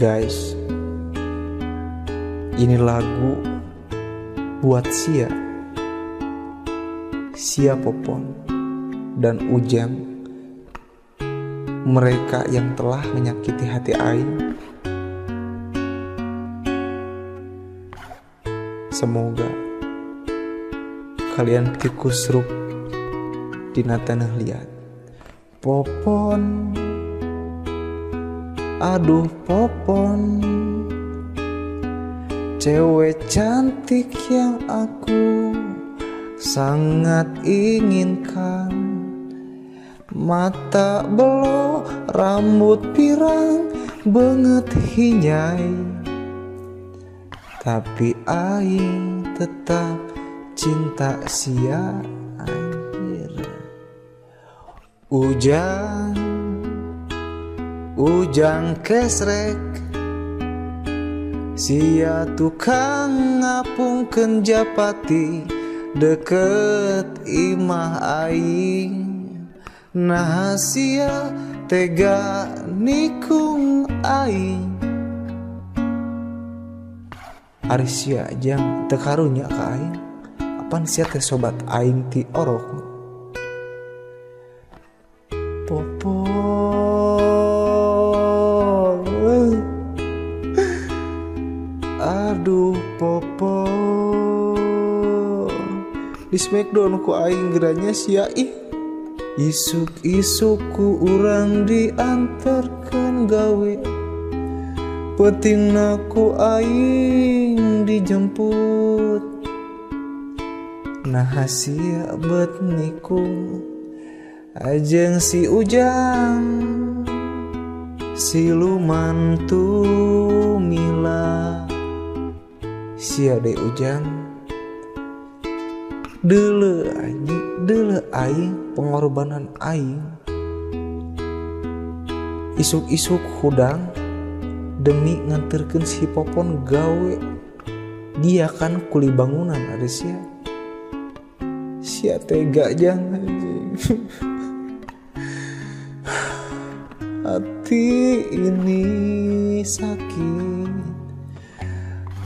Guys, ini lagu buat Sia, Sia Popon dan Ujang, mereka yang telah menyakiti hati aing. Semoga kalian tikusruk dina tanah liat. Popon, aduh Popon, cewek cantik yang aku sangat inginkan. Mata belo, rambut pirang, banget hinyai, tapi aing tetap cinta sia anjir. Ujang, Ujang kesrek, sia tukang ngapungkeun japati deket imah aing. Nah sia tega nikung aing. Ari sia jang teu karunya ka aing. Apan sia teh sobat aing ti orok. Popon, aduh Popon, di smackdown ku aing geranya sia ih. Isuk-isuk ku urang diantarkan gawe, peutingna ku aing dijemput. Nah sia bet nikung ajeng si Ujang, siluman tumila. Sia de Ujang, deuleu anjing, deuleu aing, pengorbanan aing. Isuk-isuk hudang demi nganterkeun si Popon gawe. Dia kan kuli bangunan ada sia. Sia tega jang anjing. Hati ini sakit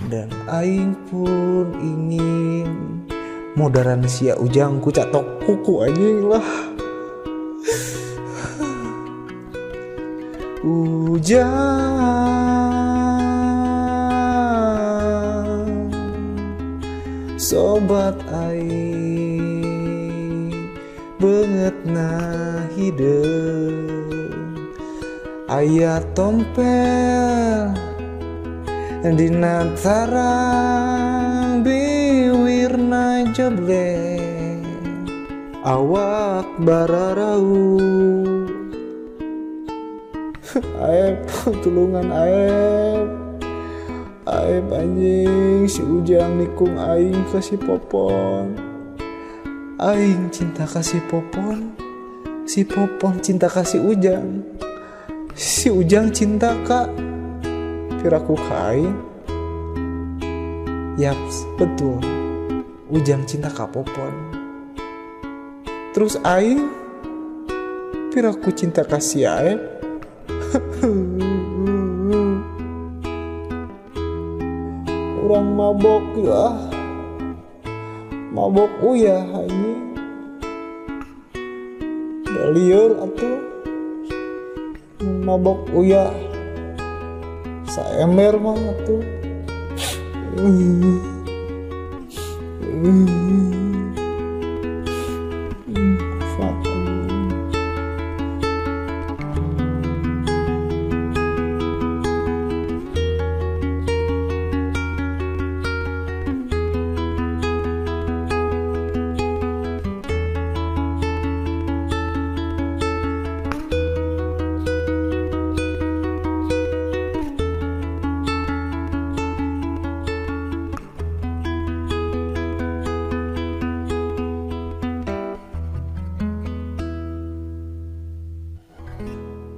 dan aing pun ingin modaran sia Ujang ku catok kuku anjing lah. Ujang, sobat aing, beungeutna hideung aya tompel dina tarang, biwirna joblek, awak bararau. Aep, tulungan aep, aep anjing, si Ujang nikung aing ka si Popon. Aing cinta ka si Popon, si Popon cinta ka si Ujang, si Ujang cinta ka piraku ka aing. Yaps, betul, Ujang cinta ka Popon. Terus aing piraku cinta ka si Aep. Urang mabok ya, mabok uyah anjing. Da lieur atuh mabok uyah saember mah atuh.